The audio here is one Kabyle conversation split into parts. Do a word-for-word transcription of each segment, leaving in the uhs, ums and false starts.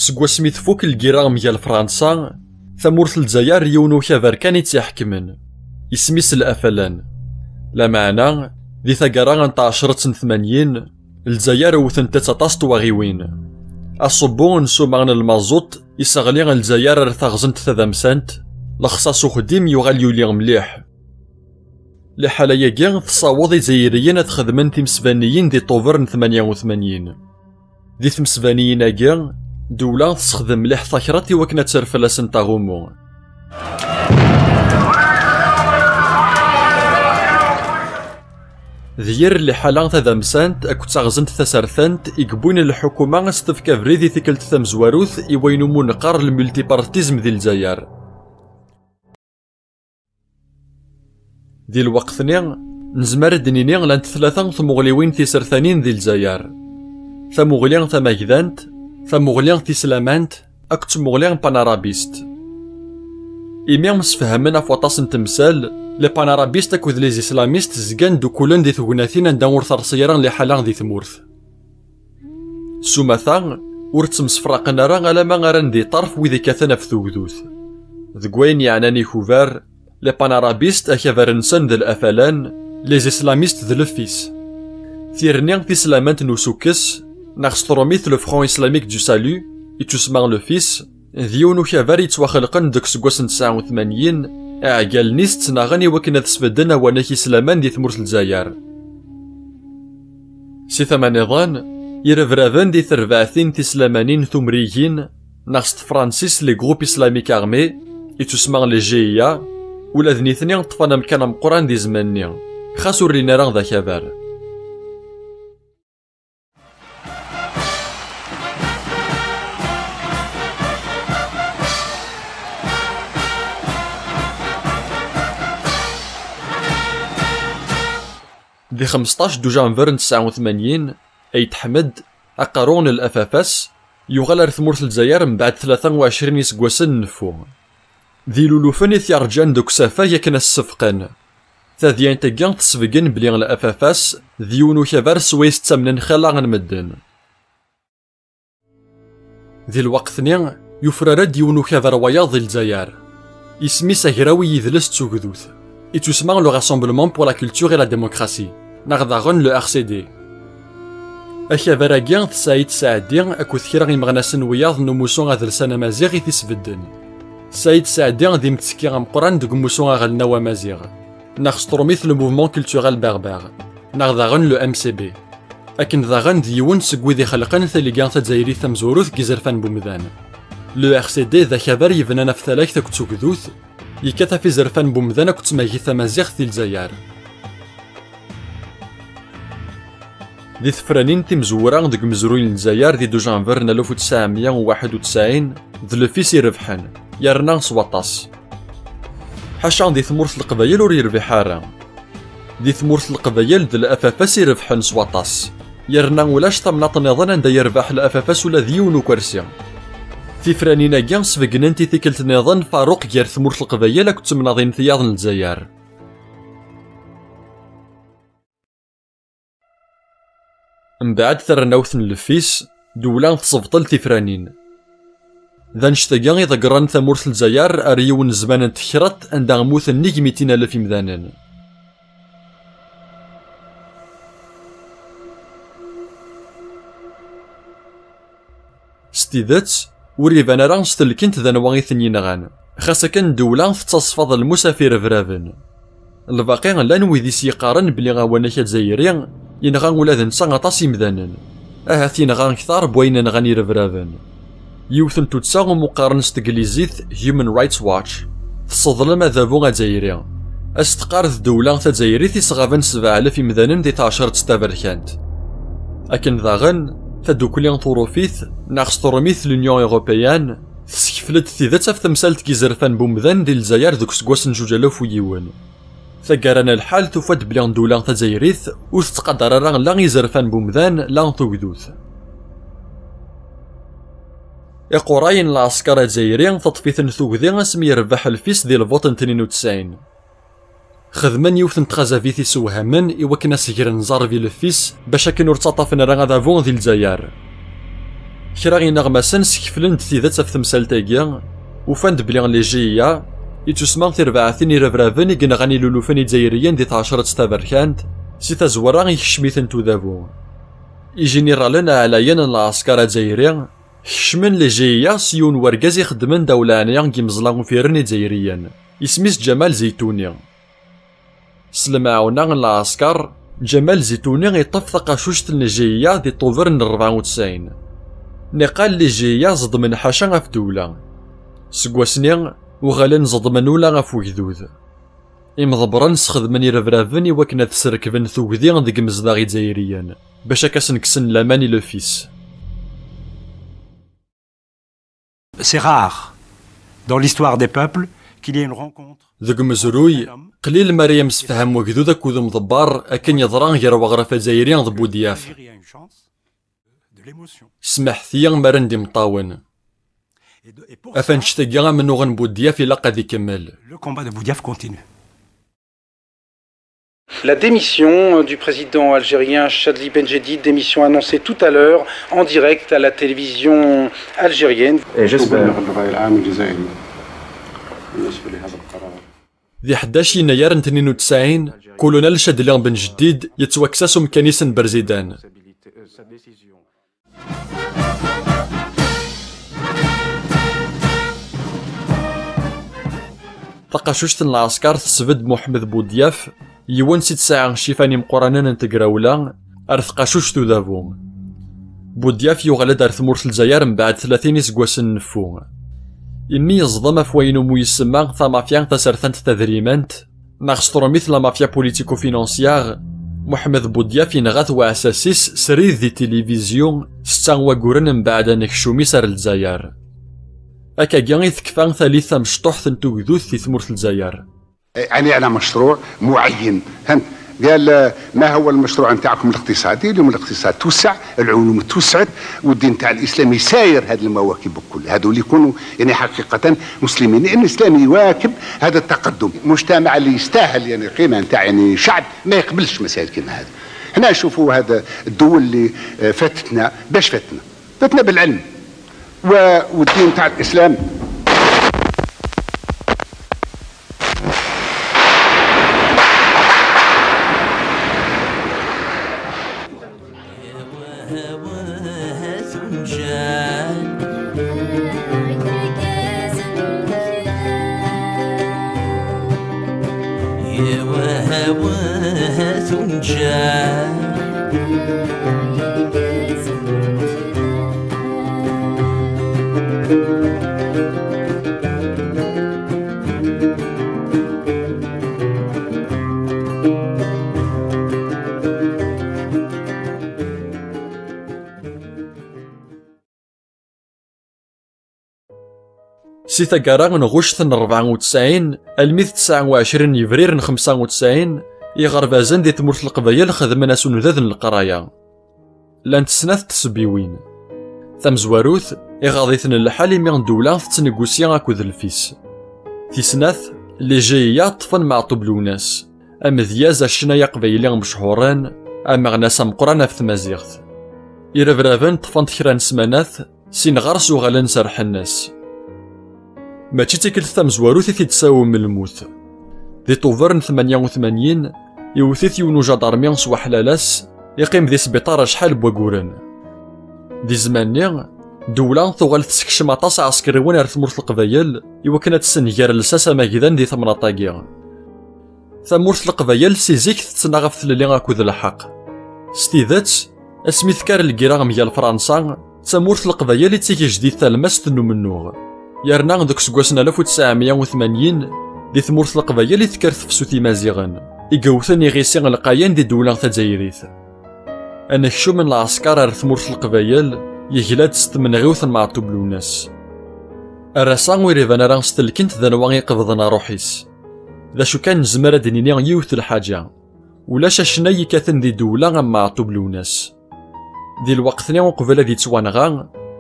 Seg wasmi tfuk lgirra mgal Fransa, tamurt n Lezzayer yiwen ukabar kan i tt-iḥekmen, isem-is Lafalan. Lameɛna, di taggara n tɛecret n tmanyin, Lezzayer wtent-tt aṭas n twaɣiwin. Aṣubbu n ssuma n lmaẓut iseɣli Lezzayer ar taɣzent tadamsant, lexṣaṣ uxeddim yuɣal yuli mliḥ. Liḥala-agi tessaweḍ Izzayriyen ad xedmen timesbaniyin di Tuber n tmanya u tmanyin. Di tmesbaniyin-agi, ddewla tessexdem mliḥ takriṭ i wakken ad terr fell-asent aɣummu. D yir liḥala tadamsant akked taɣzent tasertant i yewwin lḥukuma ad s-tefk abrid i tikkelt tamezwarut i wayen umi neqqar le multipartisme di Lezzayer. Di lweqt-nni, nezmer ad d-nini llant tlata tmuɣliwin tisertanin di Lezzayer. Tamuɣli tamagdant, tamuɣli tislamant, akked tmuɣli panarabist. Imi msefhamen ɣef waṭas n temsal, les panarabistes akked les islamistes zgan ddukulen di tegnatin anda ur terṣi ara liḥala di tmurt. S umata, ur ttemsefraqen ara alamma ara n di ṭṭerf wid ikkaten ɣef tugdut. Deg wayen yeɛnan ikubar, les panarabistes akabar-nsen d Lafalan, les islamistes d Lefis. Tirni tislamant n usukkes, neɣ s trumit le Front Islamique du Salut, ittusemma Lefis, d yiwen ukabar yettwaxelqen deg useggas n tesɛa u tmanyin, iɛeggalen-is ttnaɣen i wakken ad sbedden awanak islaman di tmurt n Lezzayer. Si tama niḍen, irebraben di terbaɛtin tislamanin tumrigin, neɣ s tefransist les groupes islamiques armés, ittusemma les G I A, ula d nitni ṭṭfen amkan ameqqran di zzman-nni, xas ur llin ara d akabar. Di xemseṭṭac dujanver n tesɛa u tmanyin, Ayt Ḥmed, aqerru n L F F S, yuɣal ar tmurt n Lezzayer mbeɛd tlata u ɛecrin iseggasen n nnfu. D ilulufen i t-yerǧan deg usafag akken ad s-ssefqen. Tadyant-agi tesbeggen belli L F F S d yiwen ukabar swayes ttamnen xilla n medden. Di lweqt-nni, yufrar-d yiwen ukabar wayeḍ di Lezzayer. Isem-is Agraw i Yidles d Tugdut. Ittusemma le Rassemblement pour la Culture et la Démocratie, neɣ daɣen le R C D. Akabar-agi d Saɛid Saɛdi akked kra imeɣnasen wiyaḍ n umussu adelsan amaziɣ i t-isbedden. Saɛid Saɛdi d imttekki ameqqran deg umussu aɣelnaw amaziɣ, neɣ s trumit le Mouvement Culturel Berbère, neɣ daɣen le M C B. Akken daɣen d yiwen seg wid ixelqen taliga tazzayrit tamezwarut deg izerfan n umdan. Le R C D d akabar yebnan ɣef talagt akked tugdut, yekkat ɣef izerfan n umdan akked tmagit tamaziɣt di Lezzayer. Di tefranin timezwura deg umezruy n Lezzayer di dujanver n alef u tesɛemya u waḥed u tesɛin, d Lefis i irebḥen, yerna s waṭas. Ḥaca di tmurt n Leqbayel ur yerbiḥ ara. Di tmurt n Leqbayel d L F F S i irebḥen s waṭas, yerna ulac tamnaḍt nniḍen anda yerbeḥ L F F S ula d yiwen ukersi. Tifranin-agi sbeggnen-t i tikkelt nniḍen Faruq gar tmurt n Leqbayel akked temnaḍin tiyaḍ n Lezzayer. Mbeɛd tarennawt n Lefis, ddewla tesbṭel tifranin. D annect-agi i ḍeggren tamurt n Lezzayer ar yiwen n zzman n tekriṭ anda mmuten nnig mitin alef imdanen. S tidet, ur iban ara s telkent d anwa i ten-yenɣan, xas akken ddewla tettaṣfa d lmus ɣef irebraben. Lbaqi llan wid i s-yeqqaren belli awanak azzayri yenɣa ula d netta aṭas imdanen, ahat yenɣa ktar n wayen nɣan irebraben. Yiwet n tuddsa umi qqaren s teglizit Human Rights Watch tesseḍlem adabu azzayri, as-teqqar d ddewla tazzayrit i sɣaben sebɛa alaf imdanen di tɛecret taberkant. Akken daɣen, tadukli turufit neɣ s trumit l'Union Européenne, tessekfel-d tidet ɣef temsalt n yizerfan n umdan di Lezzayer deg useggas n zuǧ alaf u yiwen. Taggara n lḥal tufa-d belli ddewla tazzayrit ur tettqadar ara la izerfan n umdan la tugdut. Iqurrayen n lɛesker azzayri teṭṭef-iten tugdi asmi yerbeḥ Lefis di lvuṭ n tnin u tesɛin. Xedmen yiwet n txazabit isewhamen i wakken ad s-gren ẓẓerb i Lefis bac akken ur ttaṭṭafen ara adabu di Lezzayer. Kra ineɣmasen skeflen-d tidet ɣef temsalt-agi, ufan-d belli les G I A ittusemma tirbaɛtin irebraben i yenɣan ilulufen izzayriyen di tɛecret taberkant, si tazwara ikcem-itent udabu. Ijiniralen ɛlayen n lɛesker azzayri kecmen les G I A s yiwen wergaz ixeddmen d awleɛni n yimeẓla ufiren izzayriyen, isem-is Ǧamal Zituni. S lemɛawna n lɛesker, Ǧamal Zituni iṭṭef taqacuct n les G I A di Ṭuber n rebɛa u tesɛin. Niqal les G I A ẓeḍmen ḥaca ɣef ddewla. Seg wass-nni, uɣalen ẓeḍmen ula ɣef wegdud. Imḍebbren sxedmen irebraben i wakken ad srekben tugdi deg imezdaɣ izzayriyen, bac ad asen-kksen laman i lefis. C'est rare dans l'histoire des peuples qu'il y ait une rencontre. Deg umezruy, qlil mi ara yemsefham wegdud akked umḍebber akken yeḍra gar weɣref azzayri d Budyaf. Smeḥt-iyi mi ara n-d-imeṭṭawen. Ɣef annect-agi amennuɣ n Budyaf ilaq ad ikemmel. Le combat de Boudiaf continue. La démission du président algérien Chadli Benjedid, démission annoncée tout à l'heure en direct à la télévision algérienne. Et j'espère. Di ḥdac yennayer n tnin u tesɛin, Kulunal Chadli Benjedid yettwakkes-as umkan-is n berzidan. Taqacuct n lɛesker tesbedd Muḥemmed Budyaf, yiwen si tesɛa ccifan imeqqranen n tegrawla, ar tqacuct udabu. Budyaf yuɣal-d ar tmurt n Lezzayer mbeɛd tlatin iseggasen n neffu. Imi yeẓdem ɣef wayen umi isemma tamafya tasertant tadrimant, neɣ s trumit la mafia politico-financière, Muḥemmed Budyaf yenɣa-t uɛessas-is srid di tilivizyu, setta wagguren mbeɛd anekcum-is ar Lezzayer. Akkagi i tekfa talit tamecṭuḥt n tugdut di tmurt n Lezzayer. يعني على مشروع معين، فهمت؟ قال آه، ما هو المشروع نتاعكم الاقتصادي؟ اليوم الاقتصاد توسع، العلوم توسعت، والدين تاع الاسلام يساير هذه المواكب الكل، هذو اللي يكونوا يعني حقيقه مسلمين، لان الاسلام يواكب هذا التقدم، مجتمع اللي يستاهل يعني قيمه نتاع يعني شعب ما يقبلش مسائل كيما هذه. هنا نشوفوا هذا الدول اللي آه، فاتتنا، باش فاتتنا؟ فاتتنا بالعلم. و-، والدين تاع الإسلام. Si taggara n ɣuct n rebɛa u tesɛin almi d tesɛa u ɛecrin n yebrir n xemsa u tesɛin, iɣerbazen di tmurt n Leqbayel xedmen asunded n leqraya. Llant snat tsebbiwin. Tamezwarut, iɣaḍ-iten lḥal imi ddewla tettneggusi akked lfis. Tis snat, les G I A ṭṭfen Meɛṭub Lewnas, amedyaz acennay aqbayli mechuren, ameɣnas ameqqran ɣef tmaziɣt. Irebraben ṭṭfen-t kra n ssmanat, sin ɣer-s uɣalen serrḥen-as. Mačči d tikkelt tamezwarut i t-id-tessawem lmut. Di Tuber n tmanya u tmanyin, iwet-it yiwen ujadarmi s waḥlalas, iqqim di sbiṭar acḥal n wagguren. Di zzman-nni, ddewla tuɣal tessekcem aṭas iɛsekriwen ar tmurt n Leqbayel i wakken ad tessenger lsas amagdan di temnaḍt-agi. Tamurt n Leqbayel si zik tettnaɣ ɣef tlelli akked lḥeqq. S tidet, asmi tekker lgirra mgal Fransa, d tamurt n Leqbayel i d tigejdit talmast n umennuɣ. Yerna deg useggas n alef u tesɛemya u tmanyin, di tmurt n Leqbayel i tekker tefsut imaziɣen, i yewten iɣisi lqayen di ddewla tazzayrit. Anekcum n lɛesker ar tmurt n Leqbayel yegla-d s tmenɣiwt n Meɛṭub Lewnas. Ar ass-a ur iban ara s telkint d anwa iqebḍen ṛṛuḥ-is. D acu kan, nezmer ad d-nini yiwet n lḥaǧa. Ulac acennay yekkaten di ddewla am Meɛṭub Lewnas. Di lweqt-nni uqbel ad yettwanɣa,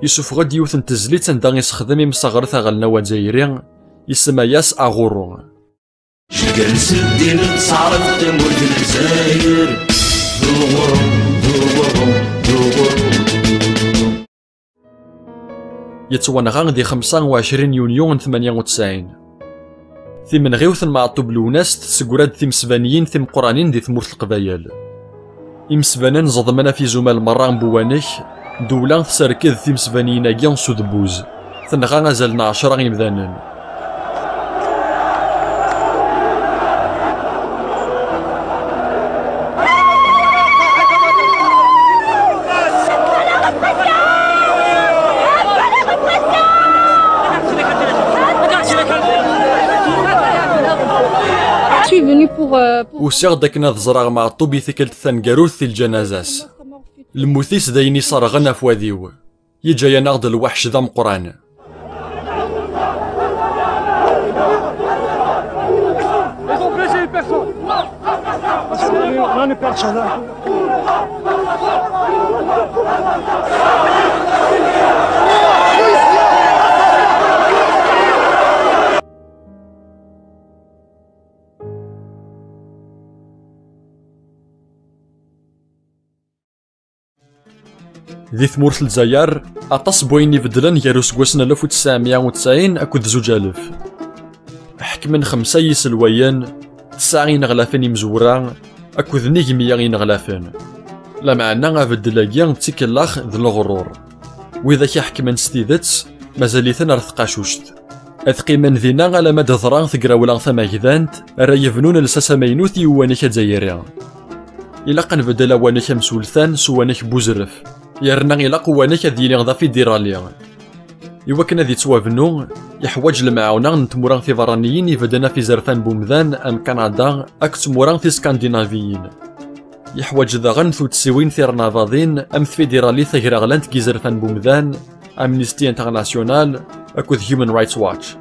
yessufeɣ-d yiwet n tezlit anda isexdem imseɣret aɣelnaw azzayri, isemma-yas Aɣurru. Jeddel s ddin n tṣareft tamurt n Lezzayer, d uɣurru, d uɣurru, d uɣurru. Yettwanɣa di xemsa u ɛecrin yunyu n tmanya u tesɛin. Timenɣiwt n Meɛṭub Lwennas tessegra-d timesbaniyin timeqqranin di tmurt n Leqbayel. Imesbanen ẓeḍmen ɣef izumal merra n Buwanek, ddewla tesserked timesbaniyin-agi s udebbuz, tenɣa azal n ɛecra imdanen. Je suis venu pour, euh, pour Usiɣ-d akken ad ẓreɣ Meɛṭub i tikkelt taneggarut i lǧanaza-s. Lmut-is d ayen iserɣen afwad-iw. Yeǧǧa-yaneɣ-d lweḥc d ameqqran. Di tmurt n Lezzayer, aṭas n wayen ibeddlen gar useggas n alef u tesɛemya u tesɛin akked zuǧ alef. Ḥekmen xemsa yiselwayen, tesɛa ineɣlafen imezwura, akked nnig meyya ineɣlafen. Lameɛna abeddel-agi d tikellax d leɣrur. Widak iḥekmen s tidet, mazal-iten ar tqacuct. Ad qqimen dinna alamma d teḍra tegrawla tamagdant, ara yebnun lsas amaynut i uwanek azzayri. Ilaq ad nbeddel awanek amsultan s uwanek n Buzref, yerna ilaq uwanek ad yili d afidirali. Iwakken ad yettwabnu, yeḥwaǧ lemɛawna n tmura tiberraniyin ibedden ɣef izerfan n umdan am Kanada akked tmura tiskandinaviyin. Yeḥwaǧ daɣen tuddsiwin tirnabaḍin am tfidiralit tagraɣlant n yizerfan n umdan, Amnesty International akked Human Rights Watch.